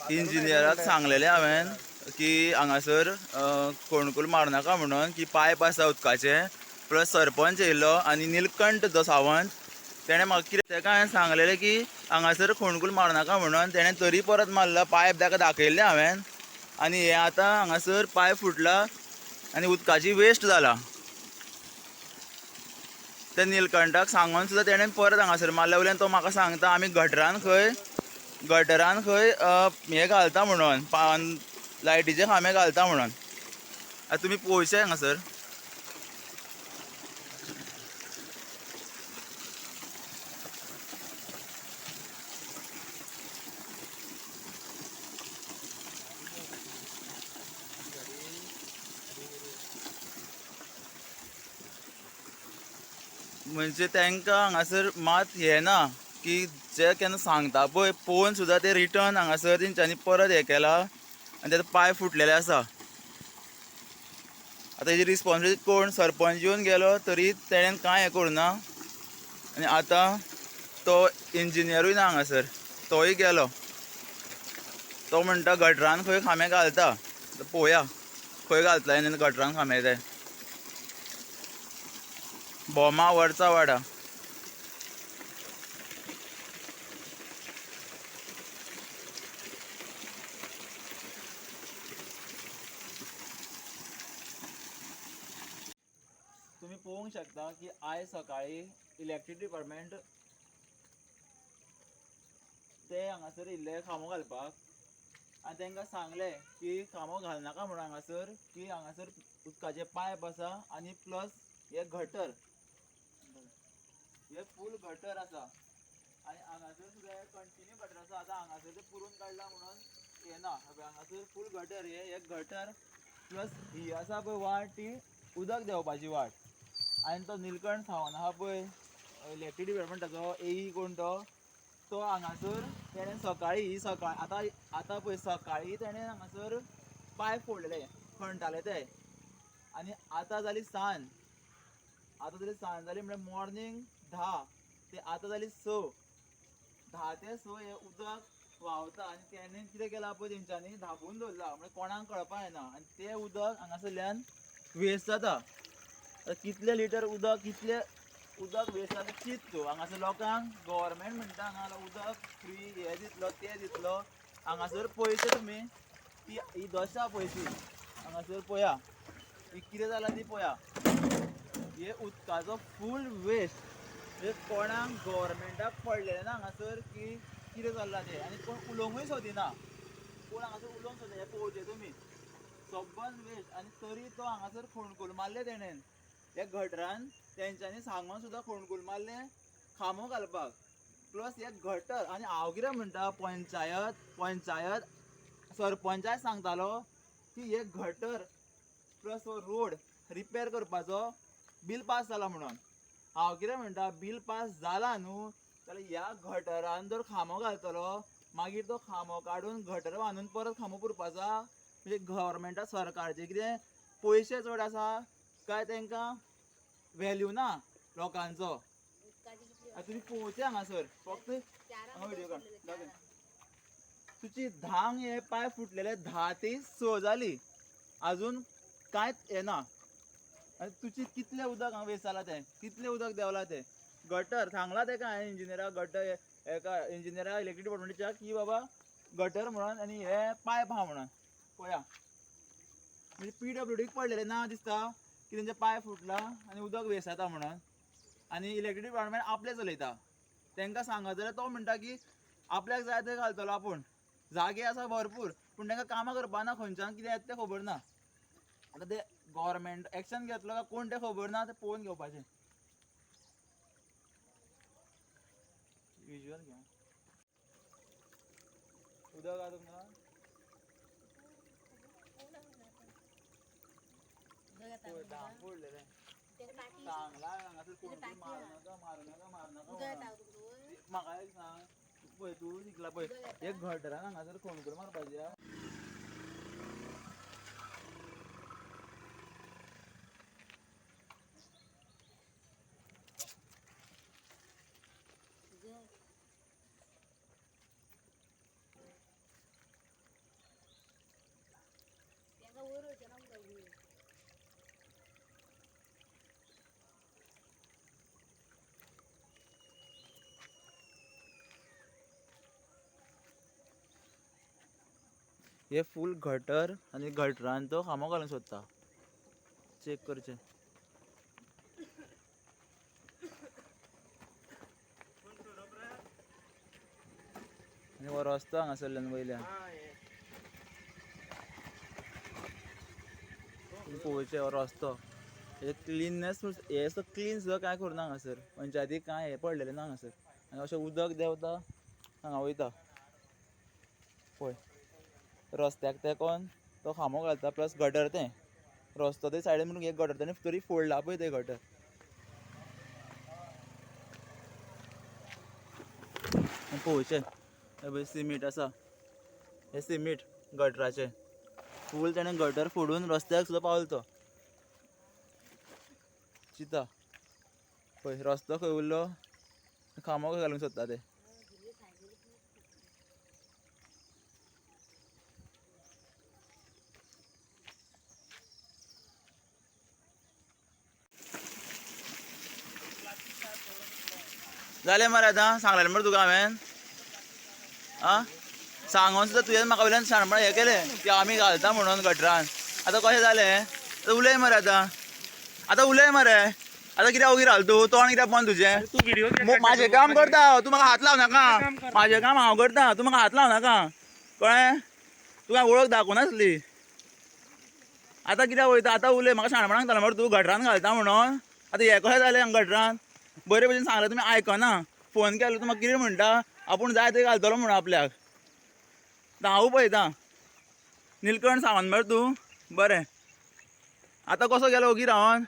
इंजिनियराक सांगलेलें हांवें की हांगासर खोणकूल मारनाका म्हणून, की पायप आसा उदकाचे. प्लस सरपंच येयल्लो आनी निलकंठ जो सावंत तेणें म्हाका कितें तेका हांवें सांगलेलें की हांगासर खोणकूल मारनाका म्हणून, तेणें तरी परत मारला. पायप ताका दाखयल्लें हांवें आनी हें आतां हांगासर पायप फुटला आनी उदकाची वेस्ट जाला. ते निलकंठाक सांगून सुद्दां तेणें परत हांगासर मारल्या. वयल्यान तो म्हाका सांगता आमी गटरान खंय हें घालता म्हणून, लायटीचे खांबे घालता म्हणून. आतां तुमी पळोवचें हांगासर. म्हणजे तांकां हांगासर मात हें ना की जे केन्ना सांगता पळय पळोवन सुद्दां ते रिटर्न हांगासर तेंच्यांनी परत हें केला आनी तेजो पांय फुटलेले आसा. आतां हेजी रिस्पॉन्सिबिलिटी कोण? सरपंच येवन गेलो तरी तेणेन कांय हें करूं ना. आनी आतां तो इंजिनियरूय ना हांगासर, तोय गेलो. तो म्हणटा गटरान खंय खांबे घालता, पळोवया खंय घालतले आनी गटरान खांबे ते. भोमा वरचा वाडा. तुम्ही पळोवंक शकता की आयज सकाळी इलेक्ट्रीक डिपार्टमेंट ते हांगासर येयल्ले खांबो घालपाक आनी तांकां सांगलें की खांबो घालनाका म्हणून हांगासर, की हांगासर उदकाचे पायप आसा आनी प्लस हे गटर, हे फूल गटर आसा आनी हांगासर सुद्दां कंटिन्यू गटर आसा. आतां हांगासर ते पुरून काडला म्हणून हें ना, हांगासर फूल गटर, हे गटर प्लस ही आसा पळय वाट, ती उदक देंवपाची वाट. आनी तो निलकंठ सावंत आहा पळय इलेक्ट्रीक डिपार्टमेंटाचो एई कोण तो, तो हांगासर तेणें सकाळी ही सकाळ आतां आतां पळय सकाळी तेणें हांगासर पायप फोडलेले, खणटाले ते. आनी आतां जाली सांज, आतां जाली सांज जाली म्हळ्यार मॉर्निंग 10 ते आतां जाली 6, 10 ते 6 हें उदक व्हांवता. आनी तेणें कितें केलां पळय तेंच्यांनी धांपून दवरलां म्हळ्यार कोणाक कळपा येना आनी तें उदक हांगासरल्यान वेस्ट जाता. आतां कितले लिटर उदक, कितले उदक वेस्ट जाता चिंत तूं. हांगासर लोकांक गव्हर्मेंट म्हणटा हांगा उदक फ्री हें दितलो तें दितलो, हांगासर पयशे तुमी ती ही दशा पयशी हांगासर पळया ही कितें जालां ती पळया. हे उदकाचो फूल वेस्ट, म्हणजे कोणाक गव्हर्मेंटाक पडलेलें ना हांगासर की कितें चल्लां तें, आनी कोण उलोवंकूय सोदिना, कोण हांगासर उलोवंक सोदिना. हें पळोवचें तुमी सगळो वेस्ट. आनी तरी तो हांगासर खोणकूल मारले तेणेन ह्या गटरान, तेंच्यांनी सांगून सुद्दां खोणकूल मारले खांबो घालपाक. प्लस हे गटर. आनी हांव कितें म्हणटा, पंचायत सरपंचाक सांगतालो की हे गटर प्लस हो रोड रिपेर करपाचो बील पास जाला म्हणून. हांव कितें म्हणटा, बील पास जाला न्हू जाल्यार ह्या गटरान जर खांबो घालतलो मागीर तो खांबो काडून गटर बांदून परत खांबो पुरपाचो. म्हणजे गव्हर्मेंटा सरकारचे कितें पयशे चड आसा काय तांकां व्हॅल्यू ना लोकांचो. आतां तुमी पळोवचें हांगासर फक्त हांगा व्हिडियो काड दाखय. तुजी 10 हे पांय फुटलेले, 10 ते 6 जाली अजून कांयच येना. आनी तुजी कितलें उदक हांगा वेस्ट जालां तें, कितलें उदक देंवलां तें गटर सांगलां तेका हांवें इंजिनियराक, गटर एका इंजिनियरा इलेक्ट्रीक डिपार्टमेंटाच्या की बाबा गटर म्हणून आनी हे पायप आहा म्हणून. पळया म्हणजे पीडब्ल्यूडीक पडलेलें ना दिसता की तेंचे पांय फुटला आनी उदक वेस्ट जाता म्हणून. आनी इलेक्ट्रीक डिपार्टमेंट आपलें चलयता, तांकां सांगत जाल्यार तो म्हणटा की आपल्याक जाय थंय घालतलो आपूण, जागे आसा भरपूर, पूण तांकां कामां करपा ना, खंयच्यान कितें येता तें खबर ना. आतां ते गव्हर्मेंट एक्शन घेतलो काय कोण तें खबर ना, तें पळोवन घेवपाचें. विज्युअल घेया. उदक आहा तुमकां? पडलेलें सांगलां हांगासर कोण मारू नाका, मारू नाका, मारू नाका. म्हाका एक सांग, पळय तूं शिकला पळय एक गटरान हांगासर खणकूल मारपाचें. हे फूल गटर आनी गटरान तो खांबो घालूंक सोदता. चॅक करचें. आनी हो रस्तो हांगासरल्यान वयल्यान पळोवचें हो रस्तो. हे क्लिननेस हे सुद्दां क्लीन सुद्दां कांय करूना हांगासर. पंचायतीक कांय हें पडलेलें ना हांगासर. आनी अशें उदक देंवता हांगा वयता. पळय रस्त्याक तेंकोन तो खांबो घालता प्लस गटर तें रस्तो ते सायडीन म्हणून एक गटर तेणें तरी फोडला पळय तें गटर. पळोवचें हें पळय सिमीट आसा, हें सिमीट गटराचें फूल तेणें गटर फोडून रस्त्याक सुद्दां पावलो तो. चिंता पळय रस्तो खंय उरलो, खांबो खंय घालूंक सोदता ते. जालें मरे आतां सांगलेलें मरे तुका हांवें. आं सांगोन सुद्दां तुवें म्हाका वयल्यान शाणपण हें केलें की आमी घालता म्हणून गटरान. आतां कशें जालें? आतां उलय मरे आतां, आतां उलय मरे आतां. कित्याक ओगी रावलो तूं? तोंड कित्याक बंद तुजें? म्हाजें काम करता, तूं म्हाका हात लाव नाका. म्हाजें काम हांव करता, तूं म्हाका हात लाव नाका. कळ्ळें? तुका वळख दाखोवनासली. आतां कित्याक वयता? आतां उलय. म्हाका शाणपणाक सांगता मरे तूं गटरान घालता म्हणून. आतां हें कशें जालें हांगा गटरान? बरे भशेन सांगलें तुमी आयकना. फोन केलो तूं म्हाका कितें म्हणटा? आपूण जाय थंय घालतलो म्हणून आपल्याक. आतां हांव पळयतां. निलकंठ सावंत मरे तूं? बरें आतां कसो गेलो ओगी रावन?